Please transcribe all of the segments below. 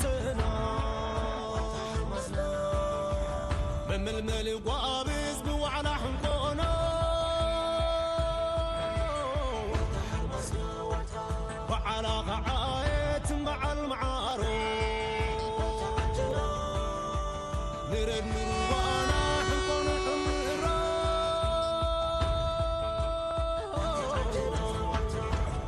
ስና መመልመሊ ጓብዝ ብዋዕላ ሕንቆኖ በዓላ ኸዓየትን በዓል መዓሮ ንረድ ንሩባና ሕንቆኖ ሕምራ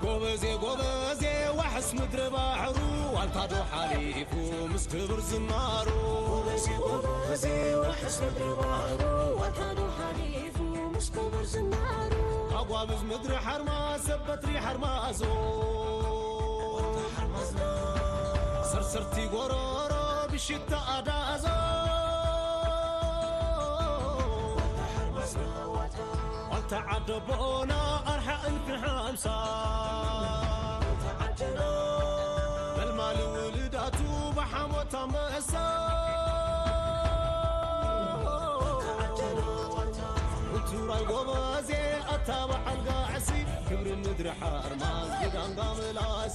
ጎበዜ ጎበዜ ዋሕስ ምድሪ ባሕሩ ዋልታዶ ሓሊፉ ምስ ክብር ዝናሩ ጎበዜ ጎበዜ ዋሕስ ምድሪ ባሕሩ ዋልታዶ ሓሊፉ ምስ ክብር ዝናሩ ኣጓብዝ ምድሪ ሓርማ ሰብ በትሪ ሓርማዞ ሰርሰርቲ ጎሮሮ ብሽታ ኣዳዞ ዋልታ ዓደቦና ኣርሓ እልፊ ሓምሳ መልማሊ ውልዳቱ ብሓሞት ኣንበሳ ትግራይ ጎበዜ ኣታ በዓል ጋዕሲ ክብሪ ምድሪ ሓርማዝ ብዳንጋ ምላስ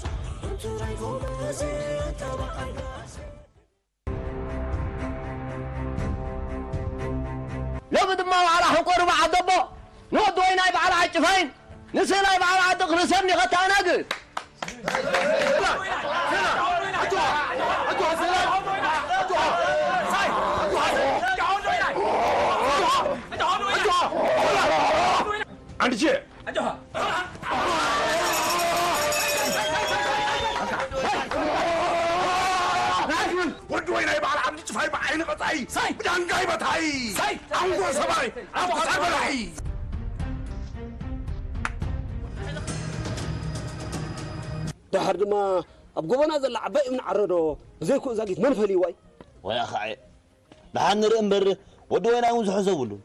ትግራይ ጎበዜ ኣታ በዓል ጋዕሲ ሎሚ ድማ በዓል ኣሕንቆ ርብዓ ኣቦ ንወዲ ወይናይ በዓል ዓጭፋይን ንስእላይ በዓል ዓዲ ክርሰም ይኸታናግድ አንቺ ወዲ ወይ ናይ በዓል ዓብዲ ጭፋይ ብዓይኒ ቀጻይ ሳይ ብዳንጋይ በታይ ሳይ ኣንጎ ሰባይ ኣብ ክሳድ በላዒ ደሓር ድማ ኣብ ጎቦና ዘላ ዓባይ እምኒ ዓረዶ ብዘይክኡ ዛጊት መን ፈልይዋ እዩ? ወያ ኸዓ ደሓን ንርኢ እምበር ወዲ ወይናይ እውን ዝሕዞ የብሉን።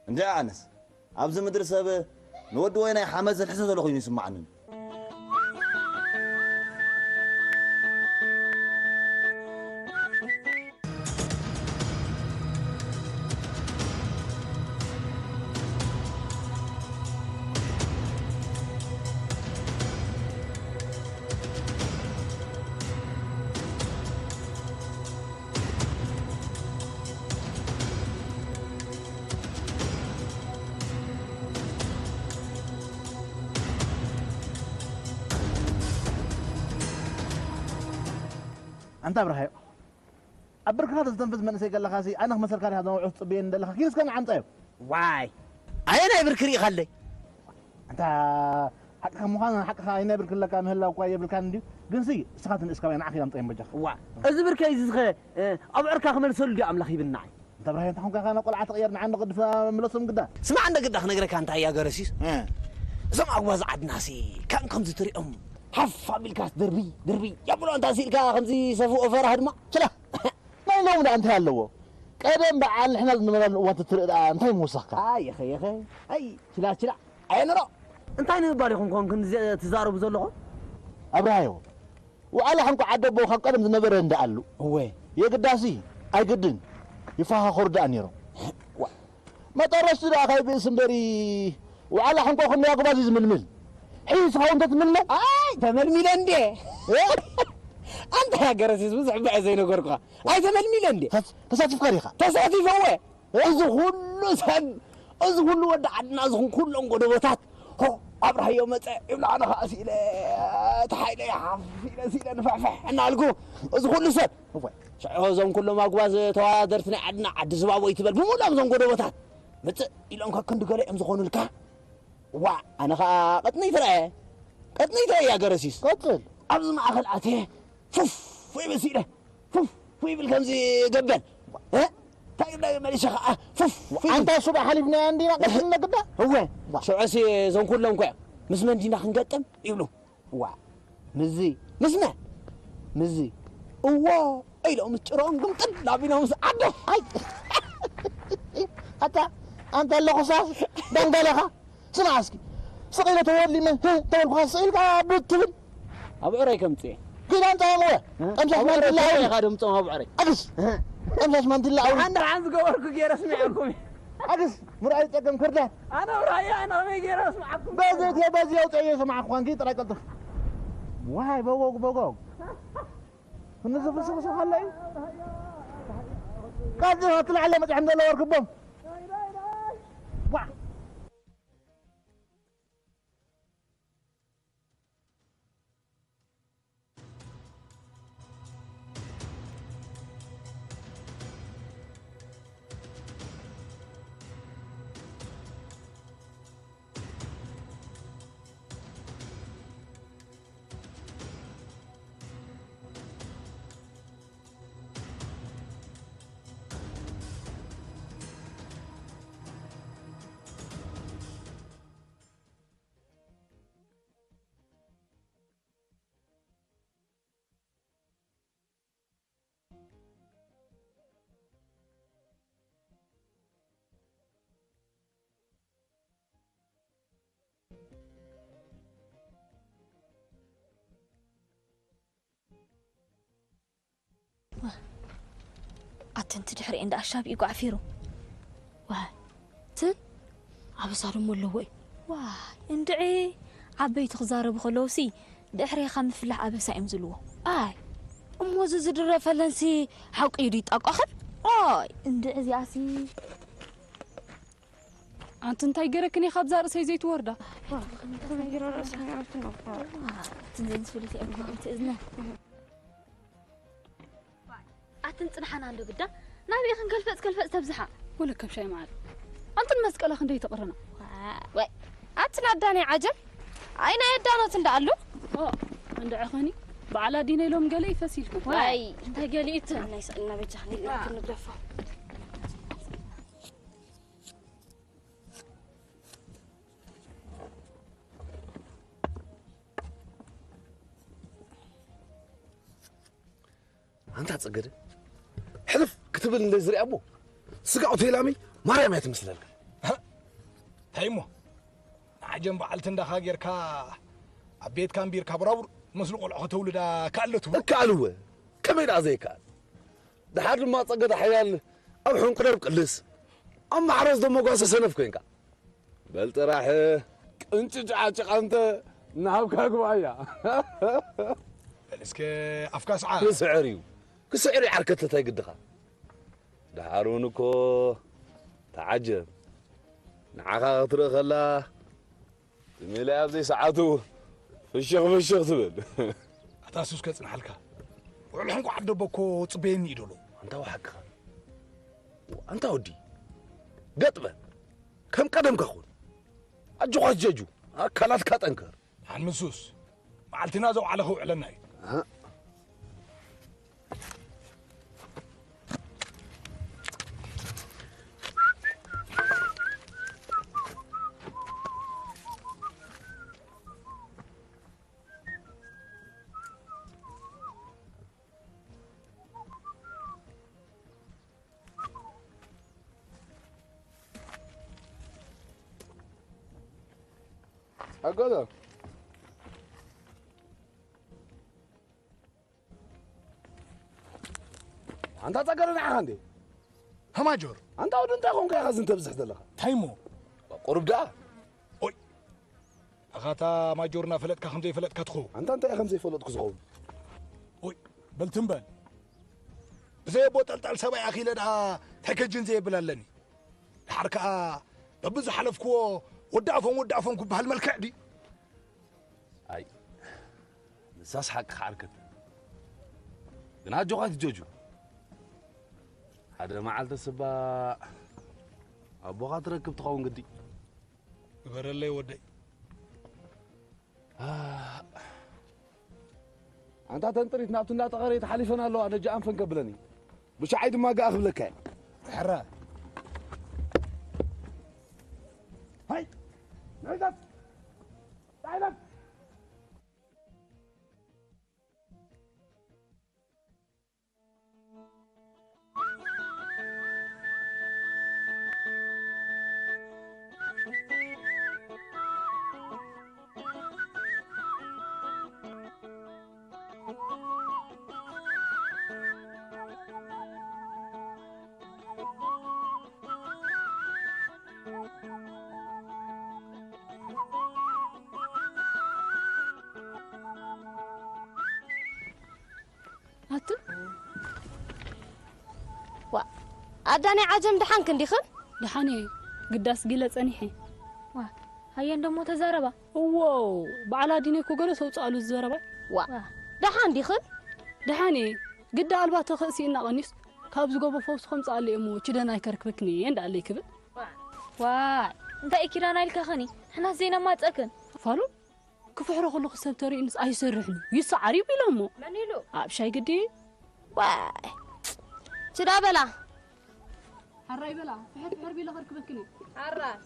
እንድዒ ኣነስ ኣብዚ ምድሪ ሰብ ንወዲ ወይናይ ሓመድ ዘልሕሶ ዘሎ ኮይኑ ይስምዓኒ። ኣንታ ኣብርሃዮ ኣብ ብርክኻ ተስተንፍስ መንእሰይ ከለኻሲ ኣነ ክመሰልካ ዲኻ እዞም ኣውዑት ትጽበየኒ ዘለኻ ኪድ እስከ ንዓምጻዮ ዋይ ኣየናይ ብርኪ ርኢኻለይ ኣንታ ሓቅኻ ምዃን ሓቅኻ ኣየናይ ብርኪ ኣለካ ምህላው እኳ የብልካን እንድዩ ግንሲ እስኻ ትንእስ ካባይ ንዓኺ ዳምጻዮም በጃኻ ዋ እዚ ብርከይ እዚ ዝኸ ኣብ ዕርካ ክመልሰሉ ድዩ ኣምላኽ ይብል ንዓይ እንተ ብርሃይ እንተ ኾንካ ካና ቆልዓ ተቕየር ንዓ እንደ ቅድፍ ምለሶም ግዳ ስማዕ እንደ ግዳ ክነግረካ እንታይ እያ ገረሲስ እዞም ኣጓዝ ዓድናሲ ከም ከምዚ ትሪኦም ሓፍ ኣቢልካስ ድርብይ ድርብይ የብሎ እንታ ሲልካ ከምዚ ሰፍኦ ፈራህ ድማ ችላ ናይ ሎም ዳ እንታይ ኣለዎ ቀደም በዓል ንሕና ዝነበራሉ እዋን ትትርኢ ደኣ እንታይ ምወሰኽካ ኣየኸ የኸ ኣይ ችላ ችላ ኣየንሮ እንታይ ንምባል ኢኹም ኮንክን ትዛረቡ ዘለኹም ኣብርሃዮ ዋዕላ ሕንቆ ዓደቦ ካብ ቀደም ዝነበረ እንዳ ኣሉ እወ የግዳሲ ኣይግድን ይፈኻኸሩ ደኣ ነይሮም መጠረሽቲ ደኣ ከይብእስ እምበሪ ዋዕላ ሕንቆ ክንደይ ኣጉባዝ እዩ ዝምልምል ሕይስ ኸውን ተትምልመል ኣይ ተመልሚለ እንዴ ኣንታ ያገረሲስ ብዙሕ ብዐ ዘይነገርኩኻ ኣይ ተመልሚለ እንዴ ተሳቲፍካ ዲኻ ተሳቲፈ እወ እዚ ኩሉ ሰብ እዚ ኩሉ ወዲ ዓድና እዚ ኩሎም ጎደቦታት ሆ ኣብርሃዮ መፀ ይብላ ኣነ ከዓ ስኢለ እቲ ሓይለ ሓፍ ኢለ ስኢለ ንፍሕፍሕ እናልኩ እዚ ኩሉ ሰብ ሽዑ እዞም ኩሎም ኣጉባዝ ተወዳደርቲ ናይ ዓድና ዓዲ ዝባቦ ይትበል ብምሉኦም እዞም ጎደቦታት ምፅእ ኢሎም ከክንዲ ገለ እዮም ዝኾኑልካ ዋ ኣነ ከዓ ቀጥነይ ትረአ ቀጥነይ ትረአ እያ ገረሲስ ቀፅል ኣብዚ ማእኸል ኣትየ ፉፍ ይብል ስኢለ ፉፍ ይብል ከምዚ ገበል እንታይ ግዳ መሊሸ ከዓ ፉፍ ኣንታ ሱባ ሓሊፍናያ እንዲና ቀስነ ግዳ እወ ሽዑሲ እዞም ኩሎም ኮ ምስ መን ዲና ክንገጥም ይብሉ ዋ ምዚ ምስ መን ምዚ እዎ ኢሎም ምስ ጭሮም ግምጥል ኣቢሎም ምስ ዓደ ኣይ ኣታ ኣንታ ኣለኹሳ ደንገለኻ ስማዕ እስኪ ስቕ ኢለ ተወሊመ ተበልኩኻ ስቕ ኢልካ ብትብል ኣብ ዕረይ ከምፅእ ኪድ ኣምፃዮም እወ ጠምሻሽ ማንቲላ ኣውሪ ኢኻ ደምፆም ኣብ ዕረይ ኣግስ ጠምሻሽ ማንቲላ ኣውሪ ኣንድ ሓን ዝገበርኩ ገይረ ስሚዐኩም ኣግስ ምርኣይ ፀገም ክርዳት ኣነ ምርኣይ ኣነ ከመይ ገይረ ስምዓኩም በዚ በዚ ኣውፅአዮ ሰማዕኳ እንኪ ጥራይ ቀልጥፍ ዋይ በጎግ በጎግ እነዚ ፍስፍስ ካለ እዩ። ካብዚ ናብቲ ላዕሊ መፅሖም ዘለዉ ኣርክቦም። ዋ! ኣተንቲ ድሕሪኤን ደኣ ሻብ ይጓዕፊሩ። ዋይ፣ ትን ኣበሳ ደሞ ኣለዎ እዩ። ዋይ፣ እንድዒ ዓበይቲ ክዛረቡ ከለውሲ ድሕሬኻ ምፍላሕ ኣበሳ እዮም ዝልዎ። ኣይ፣ እሞ እዚ ዝድረፈለንሲ ሓቂ እዩ ድዩ ይጣቋኸብ? ኣይ፣ እንድዒ እዚኣሲ ኣንቲ እንታይ ገረክን ኢኻ ኣብዛ ርእሰይ ዘይትወርዳ? ትንዘን ዝፍልት እያ እኮ እቲ እዝነ። ኣትን ጽንሓና እንዶ ግዳ ናበይ ክንከልፈጽ ከልፈጽ ተብዝሓ። ወለከም ሻይ መዓል። ኣንትን መስቀላ ክንደይ ተቕርና። ወይ ኣትን ኣዳኒ ዓጀብ። ኣይ ናይ ኣዳኖት እንዳ ኣሉ። ኦ እንድዕኸኒ በዓል ኣዲነ ኢሎም ገለ ይፈሲልኩም። ዋይ እንታይ ገሊእትን። ናይ ስእልና በጃ ክንደይ ክንደፋ። ኣንታ ጸገደ ሕልፍ ክትብል እንደ ዝሪኣ እሞ ስጋ ኦቴላሚ ማርያም እያ ትመስለልካ። እንታይ እሞ ንዓጀን በዓልቲ እንዳኻ ጌርካ ኣብ ቤትካ ኣንቢርካ ብራቡር መስሉ ቆልዑ ከተውልዳ ከኣለቱ እከኣልወ ከመይ ደኣ ዘይከኣል። ደሓር ድማ ጸገደ ሓያል ኣብ ሕንቁደብ ቅልስ ኣብ ማሕረስ ደሞ ጓሰ ሰነፍ ኮንካ። በል ጥራሕ ቅንጭጭ ዓጭቓ እንተ ንሃብካ ግባእያ። በል እስከ ኣፍካ ስዓ። ክስዕር እዩ። ክስዕር እዩ ዓርከተታይ ግድኻ። ደሓር እውን እኮ ተዓጀብ። ንዓኻ ክትርኢ ከላ ትሜላ ኣብ ዘይሰዓቱ ፍሽኽ ፍሽኽ ትብል። ኣታ ሱስ ከጽንሓልካ። ውዕል ሕንቋ ዓደቦ እኮ ጽበየኒ እዩ ደሎ። ኣንታ ወሓቅኻ። ኣንታ ወዲ። ገጥ በል። ከም ቀደምካ ኩን። ኣጆኻ ጀጁ። ኣካላትካ ጠንክር። ንሓን ምሱስ መዓልትና ዘውዓለ ክውዕለና እዩ። ኣሃ። ኣጎዶ። ኣንታ ጸገረ ንዓኻ እንዴ? ሃማጆር። ኣንታ ወዲ እንታይ ኾንካ ኢኻ ዝንተብዝሕ ዘለኻ? እንታይ እሞ? ቁሩብ ደኣ። ኦይ። ኣኻታ ማጆር እናፈለጥካ ከም ዘይፈለጥካ ትኸውን። ኣንታ እንታይ ከም ዘይፈለጥኩ ዝኸውን? ኦይ፣ በል ትም በል። ብዘይ ኣቦ ጠልጣል ሰብኣይ ኣኺለ ደኣ እንታይ ከጅን ዘየብል ኣለኒ። ደሓር ከኣ በብዝሓለፍክዎ ወዲ ኣፎም ወዲ ኣፎም ክበሃል መልክዕ ድዩ? ኣይ፣ ንሳስ ሓቅኻ ዓርከት። ግን ኣጆኻ ትጀጁ። ሓደ መዓልቲ ስባ ኣቦኻ ትረክብ ትኸውን ግዲ። ግበረለይ ወደይ። ኣንታ ተንጥሪት ናብቲ እንዳጠቐረ ተሓሊፈን ኣለዋ፣ ነጃ ኣንፈን ከብለኒ። ብሻዓይ ድማ ገኣ ክብለካ እየ። ሕረ። ሃይ! ናይታት! ጣይላት! ኣቱ ዋ ኣዳኒ ዓጀም ደሓን ክንዲኽን? ደሓን እየ። ግዳስ ጊለ ጸኒሐ። ዋ ሃየን ደሞ ተዛረባ። እዎ በዓል ኣዲነ እኮ ገለ ሰውጽኣሉ ዝዘረባ። ዋ ደሓን ዲኽን? ደሓን እየ። ግዳ ኣልባ ተኸእሲ እናቐኒስ ካብ ዝጎቦ ፈውስ ከምጽኣሉ እየ እሞ ችደን ኣይከርክበክን እየ እንዳኣለይ ክብል። ዋይ እንታይ ኪዳና ኢልካ ኸኒ ንሕናስ ዘይነማጸክን። ፋሉን ክፍሕሮ ከለኹ ሰብ ተርእዩንስ ኣይሰርሕን እዩ ይሰዓር እዩ ኢሎሞ። መን ኢሉ? ኣብ ሻይ ግዲ። ዋይ ችዳ በላ። ሓራይ በላ ፍሕር ፍሕር ቢለ ከርክበክን እዩ። ሓራይ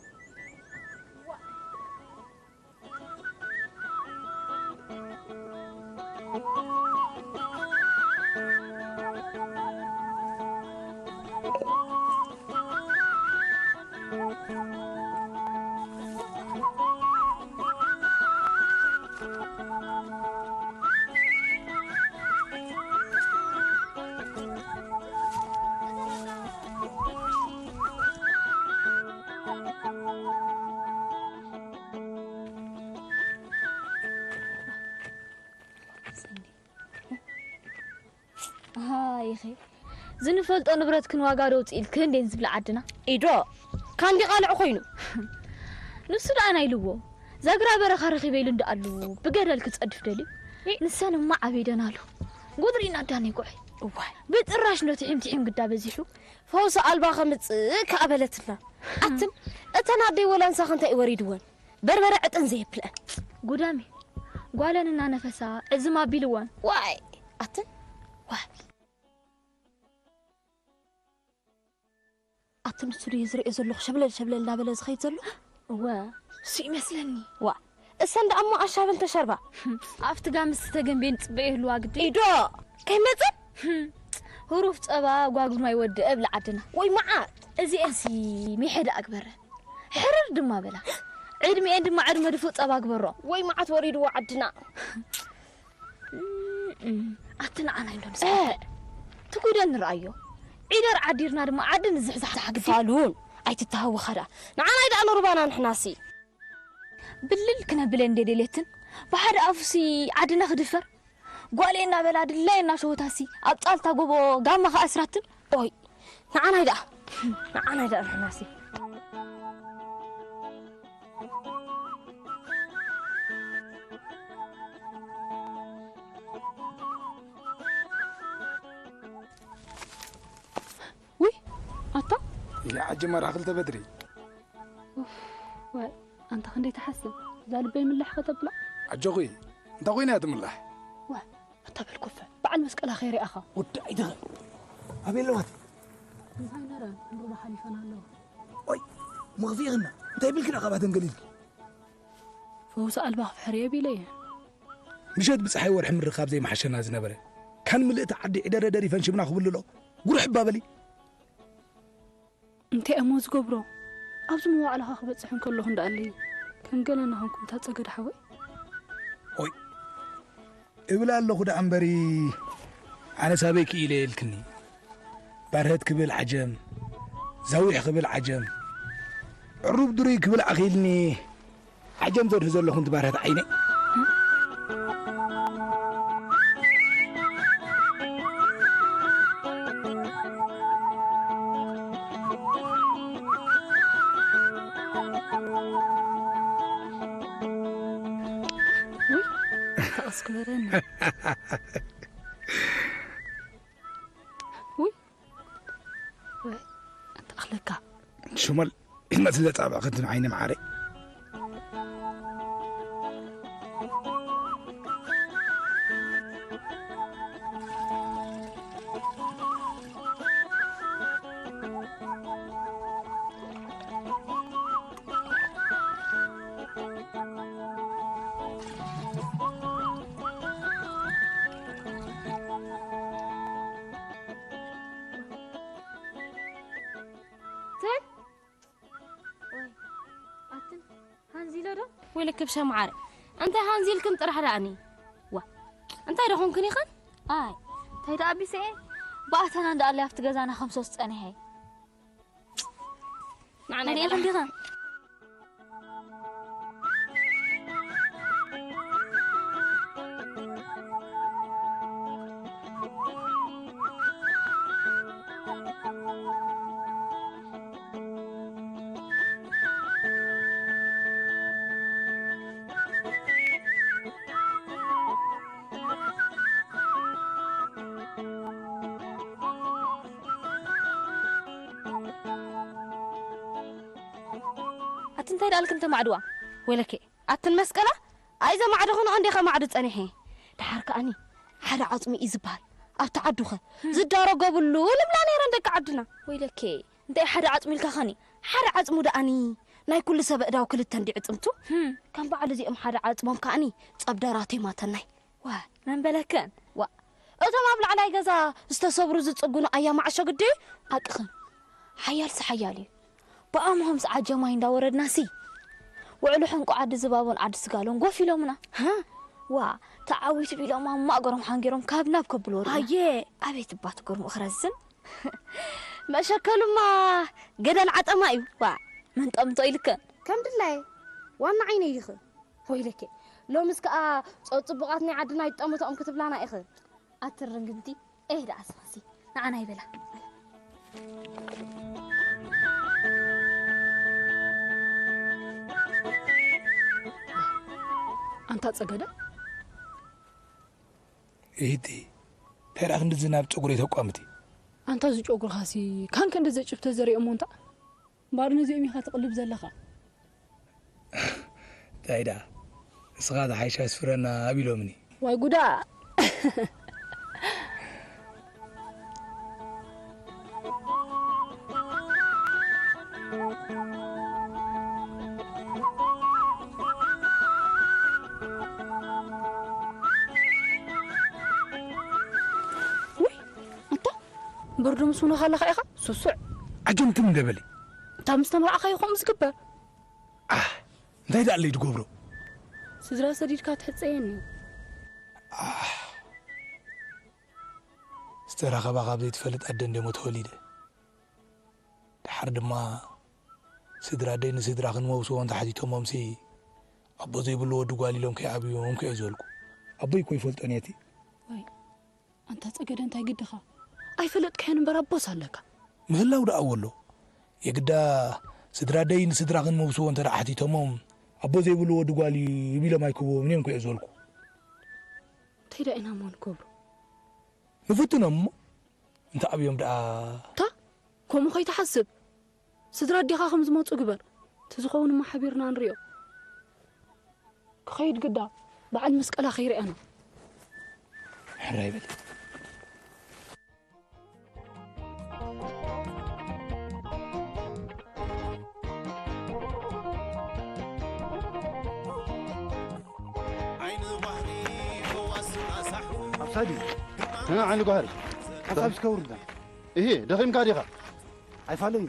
ሃይኸ ዝንፈልጦ ንብረትክን ዋጋ ደውፅእ ኢልክን ደን ዝብላ ዓድና። ኢዶ ካንዲ ቃልዕ ኮይኑ። ንሱ ደኣ ናይ ልዎ ዛግራ በረኻ ረኺበ ኢሉ እንዳኣሉ ብገደል ክጸድፍ ደልዩ። ንሰንማ ዓበይደን ኣሉ ጎድሪና ዳነይ ጉዐይ። እዋይ ብጥራሽ ዶ ትሒም ትሒም ግዳ በዚሑ። ፈውሲ ኣልባ ከምጽእ ከኣ በለትና። ኣትን እተን ኣደይ ወላ ንሳኸ እንታይ እዩ ወሪድወን? በርበረ ዕጥን ዘየብለን። ጉዳሚ ጓለን እናነፈሳ ዕዝም ኣቢልወን። ዋይ ኣትን ዋይ ኣትን እሱ ድየ ዝርእዮ ዘለኹ ሸብለል ሸብለል እናበለ ዝኸይድ ዘሎ? እወ እሱ ይመስለኒ። ዋ እሰን ደኣ እሞ ኣሻብን ተሸርባ። ኣብቲ ጋምስ ተገንቤን ጽበ ይህልዋ ግዲ። ኢዶ ከይመጽእ ህሩፍ ጸባ ጓጉ ማይ ወድእ እብላ ዓድና። ወይ መዓት። እዚኤንሲ ሚሐ ደኣ ግበረ ሕርር ድማ በላ። ዕድሚኤን ድማ ዕድመ ድፉእ ጸባ ግበሮ። ወይ መዓት ወሪድዎ ዓድና። ኣቲ ንዓና ኢንዶ ንስሓ ትጉደን ንርኣዮ። ዒደር ዓዲርና ድማ ዓዲ ንዝሕዛሕ ግዲ። ፋሉን ኣይትተሃወኻ ደኣ። ንዓናይ ደኣ ንሩባና ንሕናሲ። ብልል ክነብለን እንደ ደልየትን ብሓደ ኣፉሲ ዓድና ክድፈር ጓሌ እናበላ ድላየና ሸወታሲ ኣብ ጻልታ ጎቦ ጋማ ከኣስራትን። ኦይ ንዓናይ ደኣ ንዓናይ ደኣ ንሕናሲ። ውይ ኣታ ይዓጅ መራ ክልተ በትሪ። ወ ኣንታ ክንደይ ትሓስብ እዛ ልበይ ምላሕ ከተብላ። ኣጆኺ እንታይ ኮይና እያ ትምላሕ? ወ ኣታ በል ኮፈ በዓል መስቀላ ከይሪኣኻ። ወዲ ኣይትኸ ኣበይ ኣለዋት? እንታይ ነረ ንሩባ ሓሊፈን ኣለዋ። ኦይ መኽፊእኽና እንታይ ቢልክና ካባተን ገሊልኪ? ፈውሲ ኣልባ ክፍሕር እየ ቢለ እየ። ምሸት ብፀሓይ ወርሒ ምርኻብ ዘይመሓሸና ዝነበረ ካን ምልእቲ ዓዲ ዒደረ ደሪፈን ሽምና ክብልሎ ጉርሕ እባ በሊ። እንታይ እሞ ዝገብሮ ኣብዚ መዋዕልኻ ክበፅሕ እንከለኹ እንዳኣለይ ከም ገለና ኾንኩም እታ ፀገድ ሓወይ። ኦይ እብል ኣለኹ ደኣ እምበሪ ኣነስ ኣበይ ክኢለ ኢልክኒ። ባርሀት ክብል ዓጀም፣ ዛዊሕ ክብል ዓጀም፣ ዕሩብ ድሩይ ክብል ኣኺልኒ። ዓጀም ዘድሁ ዘለኹም ትባርሀት ዓይነይ። ተቐስክበረኒ። ውይ ወይ ኣተኣኽለካ። ሽመል ይመስል ዘጻብዕኽንትን ዓይኒ መዓረይ። ተይ ወይ ኣትን ሃንዚለ ዶ? ወይለክብ ሸምዓረ እንታይ ሃንዚልክን ጥራሕ ደኣኒ። ዋ እንታይ ደኾንክን ኢኽን? ኣይ እንታይ ደኣ ቢሰኤ ብኣተና እንዳኣለይ ኣብቲ ገዛና ከምሶስ ጸኒሐ። ንዓና መን ኢኽን ዲኽን? እንታይ ደኣልክን ተማዕድዋ? ወይለኬ፣ ኣትን መስቀላ፣ ኣይ ዘማዕደኹ ንቐንዴ ከማዕዱ ጸኒሐ። ደሓር ከኣኒ፣ ሓደ ዓጽሚ እዩ ዝበሃል። ኣብቲ ዓዱኸ፣ ዝዳረጎ ብሉ ልብላ ነይረን ደቂ ዓድና። ወይለኬ፣ እንታይ ሓደ ዓጽሚ ኢልካ ኸኒ? ሓደ ዓጽሙ ደኣኒ፣ ናይ ኩሉ ሰብ ኣእዳው ክልተ እንዲ ዕጽምቱ። ህም። ከም በዓል እዚኦም ሓደ ዓጽሞም ከኣኒ፣ ጸብደራ ቴማተናይ። ዋ፣ መን በለከን? ዋ፣ እቶም ኣብ ላዕላይ ገዛ ዝተሰብሩ ዝጽግኑ ኣያ መዓሾ ግዲ ኣቅኽን። ሓያልሲ ሓያል እዩ። ብኣምሆምስ ዓጀማይ እንዳወረድናሲ፣ ውዕሉ ሕንቁ ዓዲ ዝባቦን ዓዲ ስጋሎን ጎፍ ኢሎምና። ሃ? ዋ፣ ተዓዊቱ ቢሎም ኣብ ማእገሮም ሓንጊሮም ካብ ናብ ከብሉ ወሪድና። ኣየ፣ ኣቤት እባ ትገርሙ ክረዝን። መሸከሉማ ገደል ዓጠማ እዩ። ዋ፣ መን ጠምቶ ኢልከን? ከም ድላየ ዋና ዓይነይ ዲኺ? ወይለኬ፣ ሎምስ ከኣ ጸ-፣ ጽቡቓት ናይ ዓድና ይጠምቶኦም ክትብላና ኢኺ። ኣቲ ርግምቲ፣ ኤህ ደኣ ስኻሲ፣ ንዓና ይበላ። ኣንታ ጸገደ። ኢሂቲ፣ እንታይ ደኣ ክንዲ ዝናብ ጸጉረይ ተቋምቲ? ኣንታ እዚ ጨጉርኻሲ፣ ካን ክንዲ ዘጭብ ተዘሪኦሞ እንታ? እምበኣር ነዚኦም ኢኻ ትቕልብ ዘለኻ። እንታይ ደኣ፣ እስኻ ዝሓይሻ ስፍረና ኣቢሎምኒ። ዋይ ጉዳ! ውይ፣ ኣታ ብርዱ ምስ ውነኻ ኣለኻ ኢኻ? ሱሱዕ። ዓጀምቲ እንደ በሊ። እታ ምስ ተመርዓኻ እዩ ከምኡ ዝግበር። ኣህ፣ እንታይ ደኣ ኣለይ ድገብሮ? ስድራ ሰዲድካ ትሕጸየኒ። ኣህ፣ ዝተራኸባ ካብ ዘይትፈልጥ ኣደ እንዴሞ ተወሊደ። ደሓር ድማ ስድራ ኣደይ ንስድራ ክንመውስዎ እንተሓቲቶሞምሲ፣ ኣቦ ዘይብሉ ወዲ ጓል ኢሎም ከይኣብዩ እንኮ እየ ዝበልኩ። ኣቦይ እኮ ይፈልጦ ነቲ። ወይ፣ ኣንታ ጸገደ እንታይ ግድኻ? ኣይፈለጥካዮን እምበር ኣቦስ ኣለካ። ምህላው ደኣ ወሎ። የግዳ ስድራ ኣደይ ንስድራ ክንመውስዎ እንተ ደኣ ሓቲቶሞም፣ ኣቦ ዘይብሉ ወዲ ጓል እዩ ቢሎም ኣይክብዎም እዮም እኮ እየ ዝበልኩ። እንታይ ደኣ ኢና እሞ ንገብሮ? ንፍትኖም እሞ፣ እንተ ኣብዮም ደኣ። እታ፣ ከምኡ ከይትሓስብ። ስድራ ኣዴኻ ከም ዝመጹ ግበር። እቲ ዝኸውን እሞ ሓቢርና ንሪኦ። ክኸይድ ግዳ፣ በዓል መስቀላ ከይርእያና። ሕራይ በል። ኣብሳዲ፣ ተና ዓይኒ ጓህሪ። ሓሳብ እስከ ውርዳ። እሂ፣ ደኺምካ ዲኻ? ኣይፋለይ፣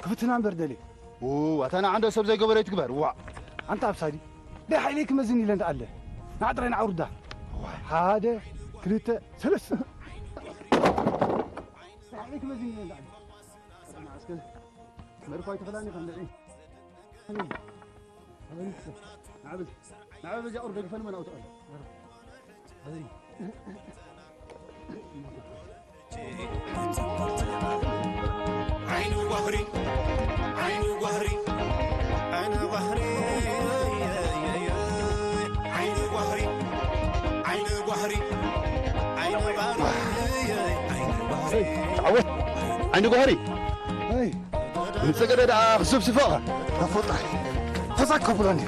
ክፍትና እምበር ደልየ። ው፣ ኣታ ንዓንዶ ሰብ ዘይገበረ ይትግበር፣ ዋእ። ኣንታ ኣብሳዲ፣ ደይ ሓይለይ ክመዝን ኢለ እንዳ ኣለ። ንዓ ጥራይ ንዓ ውርዳ። ዋይ። ሓደ፣ ክልተ፣ ሰለስተ። ደይ ሓይለይ ክመዝን ኢለ እንዳ ኣለ። መርኳ ይትፈላኒ ከም ደዒ። ናዕብል፣ ናዕብል በዚያ ቁር ደግፈን መን ኣውትቐል። ዓይኑ ጓህሪ፣ ዓይኑ ጓህሪ፣ ዓይኑ ጓህሪ፣ ዓይኑ ጓህሪ፣ ዓይኑ ጓህሪ፣ ዓይኑ ጓህሪ፣ ዓይኑ ጓህሪ። ተዓወት። ዓይኑ ጓህሪ። ኣይ። ንጸገደ ደኣ ክስብስፎ። ተፈጥሮ። ተዛከቡላኒ።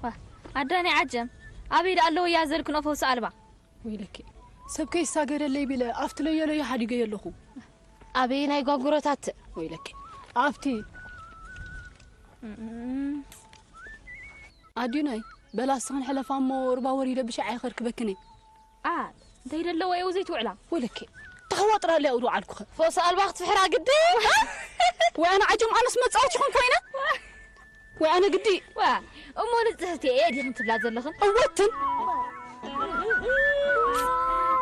ዋ፣ ኣዳኒ ዓጀም፣ ኣበይ ደኣ ኣለዎ እያ ዘልክኖ ፈውሲ ኣልባ? ወይለኪ፣ ሰብ ከይሳገደለይ ቢለ፣ ኣብቲ ለዮ ለዮ ሓዲገዮ ኣለኹ። ኣበይ ናይ ጓጉሮታት? ወይለኪ፣ ኣብቲ። እም። ኣዲናይ፣ በላ እስኽን ሕለፋ እሞ፣ ሩባ ወሪደ ብሻዕ ኣይኸርክበክን እየ። ኣ፣ እንታይ ደለዎ የው ዘይትውዕላ? ወለኬ፣ ተኸዋጥራ ለያ ውዱ ዓልኩኸ። ፈውሲ ኣልባ ክትፍሕራ ግዲ? ወይ ኣነ ዓጀም፣ ኣነስ መጻወቲ ኹን ኮይነ? ወይ ኣነ ግዲ? ዋ፣ እሞ ንጽህቲ እየ ዲኽን ትብላ ዘለኽን? እወትን።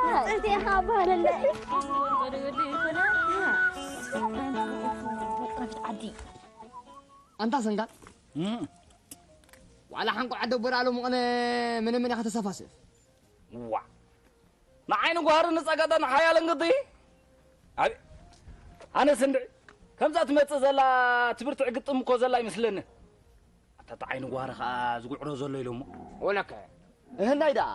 ንጽህቲ ኢኻ በሃለለይ። መጥረፊት ዓዲ። ኣንታ ሰንጋል። እም። ዋላ ሓንቆ ዓደ ቦራ ሎምቐነ ምንም ኢኻ ተሰፋስፍ። ዋ። ንዓይኒ ጓህሪ ንጸገጠን ሓያልን ግዲ። ኣይ፣ ኣነስ እንድዒ። ከምዛ ትመጽእ ዘላ ትብርትዕ ግጥም እኮ ዘላ ይመስለኒ። ኣታ፣ እታ ዓይኒ ጓህሪ ኸኣ ዝጉዕሮ ዘሎ ኢሎሞ። ወለከ። እህናይ ደኣ።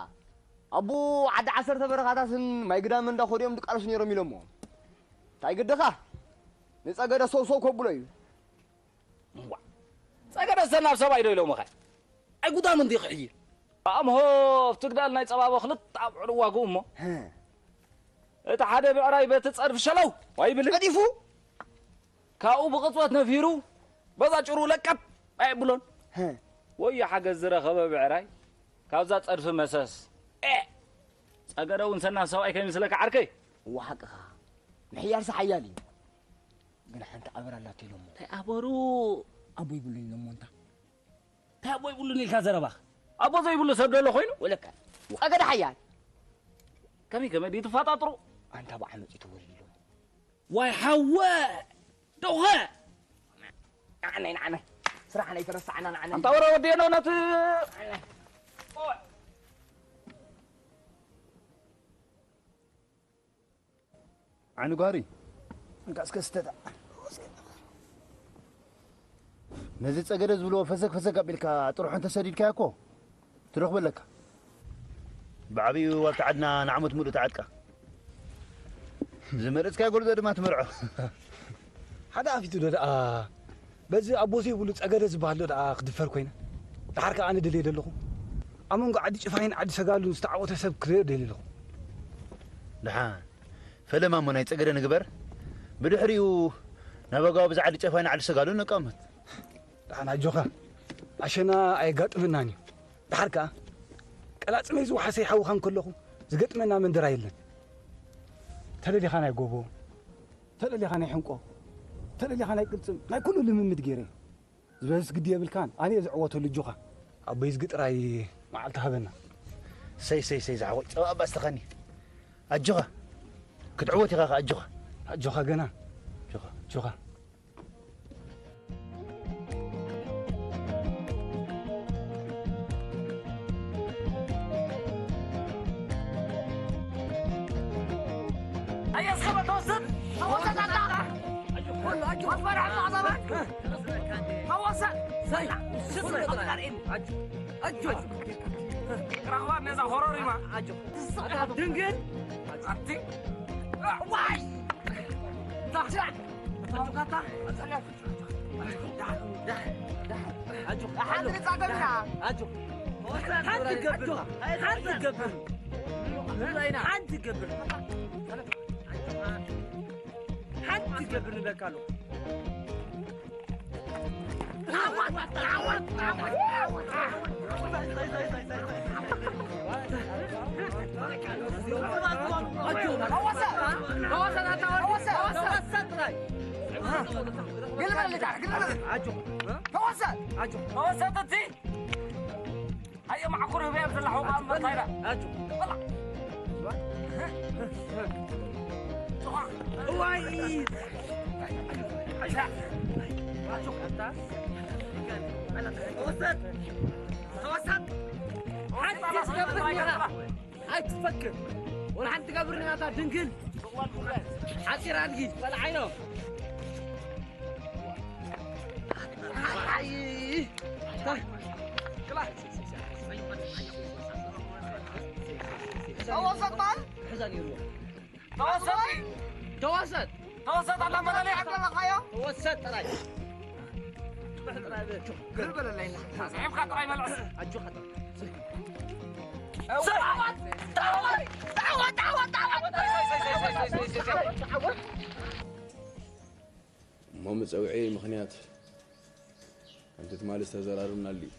ኣቡ ዓዲ ዓሰርተ በረኻታትን ማይ ግዳም እንዳ ኾዲኦም ድቃለሱ ነይሮም ኢሎሞ። እንታይ ግድኻ? ንጸገደ ሰው ሰው ከብሎ እዩ። እዋ። ጸገደ ሰናብ ሰብኣይ ዶ ኢሎሞኸ? ኣይ ጉዳም እንዲ ክሕይል። ኣምሆ፣ ኣብቲ ግዳል ናይ ጸባቦ ክልተ ኣብዑር ዋግኡ እሞ። ህ። እቲ ሓደ ብዕራይ በቲ ጸድፊ ሸለው ኣይብልን። ቀዲፉ? ካብኡ ብቕጽበት ነፊሩ፣ በዛ ጭሩ ለቀብ ኣይብሎን። ህ። ወዮ ሓገዝ ዝረኸበ ብዕራይ፣ ካብዛ ጸድፊ መሰስ። ኤ! ጸገደ እውን ሰናብ ሰብኣይ ከይምስለካ ዓርከይ። እዋ ሓቅኻ። ምሕያርሲ ሓያል እዩ። ግን ሓንቲ ኣበር ኣላቶ ኢሎሞ። እንታይ ኣበሩ? ኣቦ ይብሉን ኢሎሞ እንታ። እንታይ ኣቦ ይብሉን ኢልካ ዘረባኽ? ኣቦ ዘይብሉ ሰብ ደሎ ኮይኑ? ወለካ። ጸገደ ሓያል። ከመይ ከመይ ድዩ ትፋጣጥሩ? ኣንታ ብዓመጽ እዩ ተወሊዱ ኢሎሞ። ዋይ ሓወ! ደውኸ! ንዓናይ፣ ንዓናይ። ስራሕና ኣይተረሳዕና፣ ንዓናይ። ኣንታ ወረ ወዲ የነው ነቲ ዓይኒ ጓሪ፣ እንካ እስከ ስተታ። ነዚ ጸገደ ዝብልዎ ፈሰክ ፈሰክ ኣቢልካ ጥርሑ እንተሰዲድካዮ እኮ ትረኽቦ ኣለካ። ብዓቢኡ ኣብቲ ዓድና ንዓመት ሙሉእ ተዓጥቃ። ዝመረጽካዮ ጎልዞ ድማ ትመርዖ። ሓደ ኣፊቱ ዶ ደኣ በዚ ኣቦ ዘይብሉ ጸገደ ዝበሃል ዶ ደኣ ክድፈር ኮይነ? ደሓር ከኣ ኣነ ደልየ ደለኹ። ኣብ መንጎ ዓዲ ጭፋይን ዓዲ ሰጋሉን ዝተዓወተ ሰብ ክርእዮ ደልየ ኣለኹ። ደሓን ፈለማ እሞ ናይ ጸገደ ንግበር። ብድሕሪኡ ናብ ኣጋው ብዛ ዓዲ ጨፋይን ዓዲ ሰጋሉን ነቃምት። ደሓን ኣጆኻ። ኣሸና ኣየጋጥመናን እዩ። ደሓር ከኣ ቀላጽመይ ዝወሓሰ ይሓውኻ እንከለኹ ዝገጥመና መንደራ የለን። ተለሊኻ ናይ ጎቦ፣ ተለሊኻ ናይ ሕንቆ፣ ተለሊኻ ናይ ቅልጽም፣ ናይ ኩሉ ልምምድ ገይረ። ዝበዝስ ግዲ የብልካን፣ ኣነ እየ ዝዕወተሉ። ኣጆኻ። ኣቦይ ዝጊ ጥራይ መዓልቲ ሃበና። ሰይ፣ ሰይ፣ ሰይ፣ ዝሓወይ፣ ጸባ እባ ስተኸኒ። ኣጆኻ። ክትዕወት ኢኻ ኸኣ፣ ኣጆኻ። ኣጆኻ ገና። ኣጆኻ። ኣጆኻ። ኣየስከበ ተወስድ። ተወሰድ ኣታ። ወስበራ ማዕዛባ። ተወሰድ። ሰላ። ስፍረ። ኣጆ። ኣጆ። ራህዋ ነዛ ሆሮሪማ። ኣጆ። ድንግል። ኣቲ። ዋይ። ታቻ። ታቻ። ሓንቲ ገብር። ሓንቲ ገብር። ሓንቲ ገብር። ሓንቲ ገብር ንበልካ ኣለኹ። ተወሰድ እቲ ኣየ ማዕኩር ህበያ ዘለኹ ቃል መታይራ። ኣጆ። በላ። እዋይ። ኣጆ። ኣታ። ተወሰድ። ተወሰድ። ሓንቲ ትገብር ኢኻ። ኣይትፈክር። ወላ ሓንቲ ትገብር ኢኻ ድንግል። ሓፂር ኣድጊ። በላ ዓይኖ። ተወሰድ በል። ተወሰድ። ተወሰድ። ተወሰድ። ኣታ መለለይ ዓደለኻዮ? ተወሰድ ጥራይ። ግር በለለይ። ሳሒብካ ጥራይ መልዕስ። ኣጆኻ ጥራይ። እሞ መጸውዒ ምኽንያት ከምቲ ትማሊ ዝተዘራረብናሉ እዩ።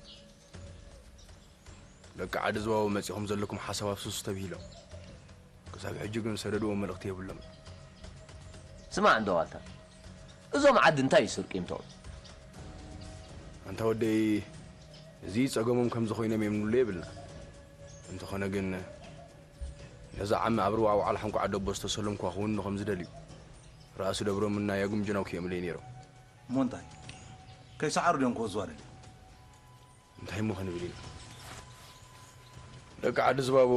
ደቂ ዓዲ ዝባቦ መጺኹም ዘለኩም ሓሳብ ኣፍስሱ ተብሂሎም። ክሳብ ሕጂ ግን ዝሰደድዎ መልእኽቲ የብሎም። ስማዕ እንዶ ዋልታ፣ እዞም ዓዲ እንታይ ይስርቁ እዮም ትብሉ? ኣንታ ወደይ፣ እዚ ጸገሞም ከምዚ ኮይኖም እዮም ንብሎ የብልና። እንተኾነ ግን ነዛ ዓሚ ኣብ ርባ ኣውዓል ሓንኮ ዓደቦ ዝተሰለምኳ ክውንኑ ከም ዝደልዩ ራእሲ ደብሮምን ናይ ኣጉምጅናው ክእምለይ ነይሮም። እሞ እንታይ? ከይሰዓሩ ድዮም ክወዝዋ ደልዮም? እንታይ እሞ ክንብል ኢና? ደቂ ዓዲ ዝባቦ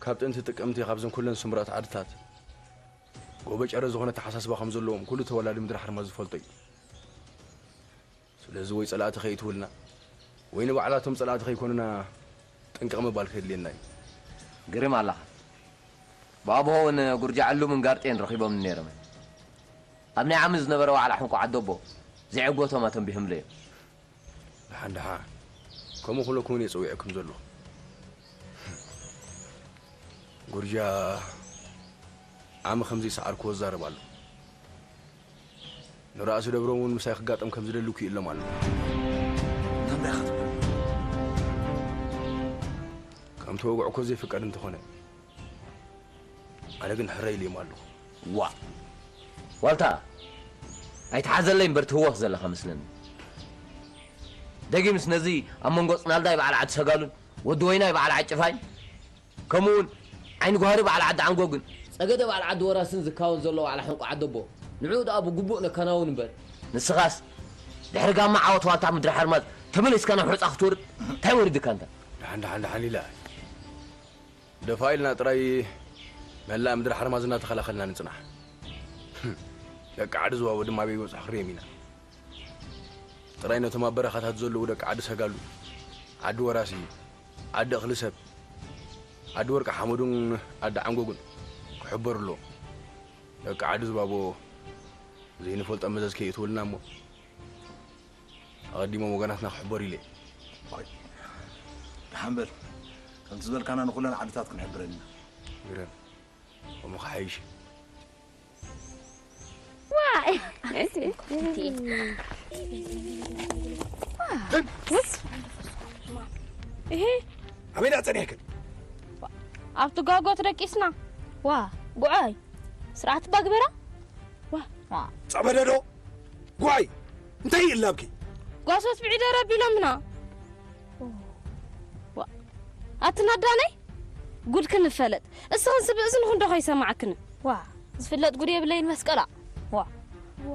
ካብ ጥንቲ ጥቅምቲ ካብዘን ኩለን ስሙራት ዓድታት ወበጨረ ዝኾነ ተሓሳስባ ከም ዘለዎም ኩሉ ተወላዲ ምድሪ ሓርማዝ ዝፈልጦ እዩ። ስለዚ ወይ ጸላእቲ ከይትውልና ወይ ንባዕላቶም ጸላእቲ ከይኮኑና ጥንቅቕ ምባል ከድልየና እዩ። ግርም ኣለኻ። ብኣብሆ እውን ጉርጃ ዕሉምን ጋርጤን ረኺቦም ነይሮም። ኣብ ናይ ዓሚ ዝነበረ ዋዕላ ሕንቁ ዓደቦ ዘይዕጎቶም ኣተንቢሆምለዮም። ደሓን ደሓን፣ ከምኡ ክብለኩም እየ ጸዊዐኩም ዘለኹ። ጉርጃ ዓሚ ከም ዘይሰዓርክዎ ዝዛረብ ኣሎ። ንራእሲ ደብሮም እውን ምሳይ ክጋጠም ከም ዝደሊ ክኢሎም ኣሎ። እንታይ ኢኻ ትብል? ከምቲ ወግዕኮ ዘይፍቀድ እንተኾነ፣ ኣነ ግን ሕረ ኢለ ኣለኹ። ዋ ዋልታ፣ ኣይትሓዘለይ እምበር ትህወኽ ዘለኻ መስለኒ። ደጊምስ ነዚ ኣብ መንጎ ጽናልዳይ በዓል ዓዲ ሰጋሉን ወዲ ወይናይ በዓል ዓጭፋይ፣ ከምኡውን ዓይኒ ጓህሪ በዓል ዓዲ ዓንጎግን ጸገደ በዓል ዓዲ ወራስን ዝካወን ዘሎ ዋዕላ ሕንቁ ዓደቦ፣ ንዕኡ ደኣ ብግቡእ ነከናውን እምበር። ንስኻስ ድሕሪ ጋማ ዓወት ዋልታ ምድሪ ሓርማዝ ተመሊስካ ናብ ሑጻ ክትወርድ እንታይ ወሪድካ እንተ? ደሓን ደሓን ደሓን ኢላ። ደፋ ኢልና ጥራይ መላእ ምድሪ ሓርማዝ እናተኸላኸልና ንጽናሕ። ደቂ ዓዲ ዝዋቦ ድማ ኣበይ ይበጽሑ ክርእዮም ኢና። ጥራይ ነቶም ኣብ በረኻታት ዘለዉ ደቂ ዓዲ ሰጋሉ፣ ዓዲ ወራሲ፣ ዓዲ እኽሊ ሰብ፣ ዓዲ ወርቂ ሓመዱን ዓዲ ዓንጎጉን ክሕበሩ ኣለዎም። ደቂ ዓዲ ዝባቦ ዘይንፈልጦ መዘዝ ከይእትውልና እሞ ኣቐዲሞም ወገናትና ክሕበሩ ኢለ። ቆይ፣ ደሓን በል። ከምቲ ዝበልካና ንኹለን ዓድታት ክንሕብረን ኢና። ግረም። ከምኡ ክሓይሽ። ዋይ! እሄ! ኣበይ ደኣ ጸኒሕክን? ኣብቲ ጋጎት ደቂስና። ዋ! ጉዓይ! ስርዓት ባግበራ? ዋ! ጸበደዶ? ጓይ! እንታይ ይእላብኪ? ጓሶት ብዒደር ኣቢሎምና። ዋ! ኣቲ ናዳነይ ጉድ ክንፈለጥ። እስኽን ስብ እዝንኹን ዶ ከይሰማዕክን? ዋ! ዝፍለጥ ጉድ የብለይን መስቀላ። ዋ! ዋ!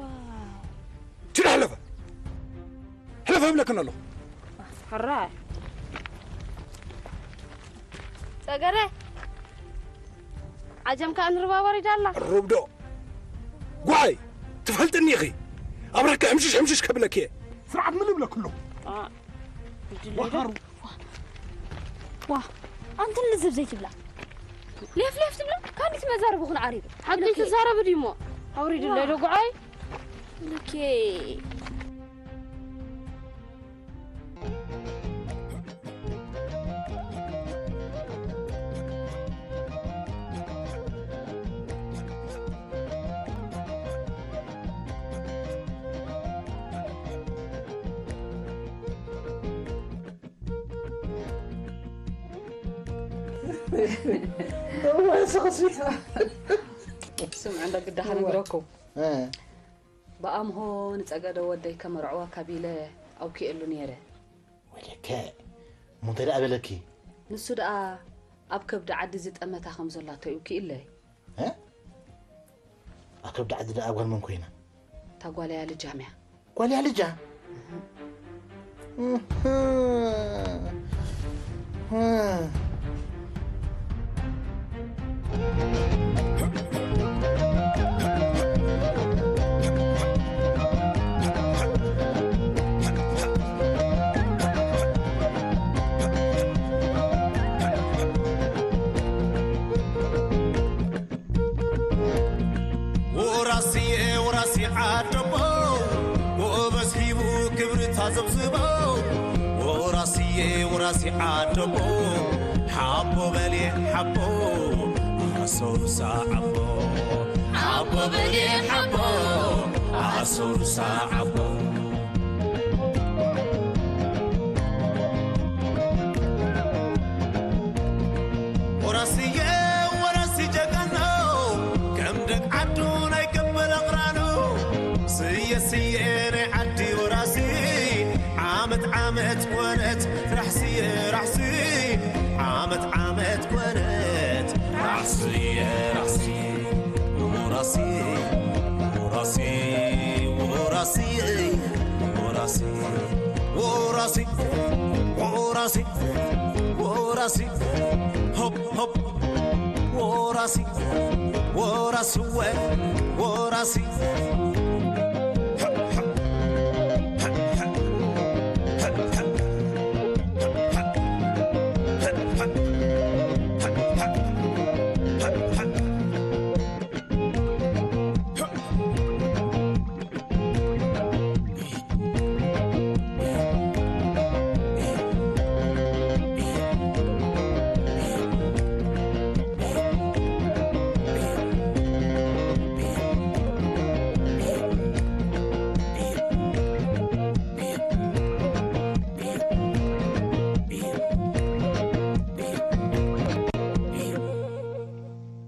ችዳ ሕለፈ! ሕለፈ እብለክን ኣለኹ። ሕራይ ጸገረ ዓጀም ከኣ ንርባ ወሪዳ ኣላ። ሩብዶ ጓይ ትፈልጥኒ ኢኺ። ኣብረኪ ሕምሽሽ ሕምሽሽ ከብለኪ እየ። ስርዓት ምን እብለኪ ኣለኹ። ወሃሩ ዋ ኣንትን ልዝብ ዘይትብላ ሌፍ ሌፍ ትብላ ካንዲት መዛረቡ ክን ዓሪዱ ሓቂ ትዛረብ ድሞ ኣውሪድለይ ዶ ጉዓይ ልኬ ስምዕ እንዳ ግዳኻ ነግረኩም ብኣምሆ ንጸገደ ወደይ ከመርዕወካ ቢለ ኣውኪኤሉ ነይረ። ወደከ እሞ እንታይ ደኣ በለኪ? ንሱ ደኣ ኣብ ከብዲ ዓዲ ዝጠመታ ከም ዘላቶ ይውኪእለይ። እ? ኣብ ከብዲ ዓዲ ደኣ ጓል መን ኮይና? እታ ጓል እያ ልጃም እያ። ጓል እያ ልጃ? ወራስየ ወራሲ ዓደቦ ጎበዝ ሂቡ ክብሪ ታዘብዝቦ ወራስየ ወራሲ ዓደቦ ሓቦ በልየ ሓቦ ኣሶሩሳ ዓቦ ሓቦ በልየ ሓቦ ኣሶሩሳ ዓቦ ወራስየ ወራሲ ጀጋኖ ከም ደግ ዓዱ ናይ ገበል ኣቕራኑ ስየ ስየ ናይ ዓዲ ወራሲ ዓመት ዓመት ኮነት ራሕስየ ራሕሲ ዓመት ዓመት ኮነት ራሕስየ ራሕሲ ወራሲ ወራሲ ወራሲ ወራሲ ወራሲ ወራሲ ወራሲ ሆፕ ሆፕ ወራሲ ወራስወ ወራሲ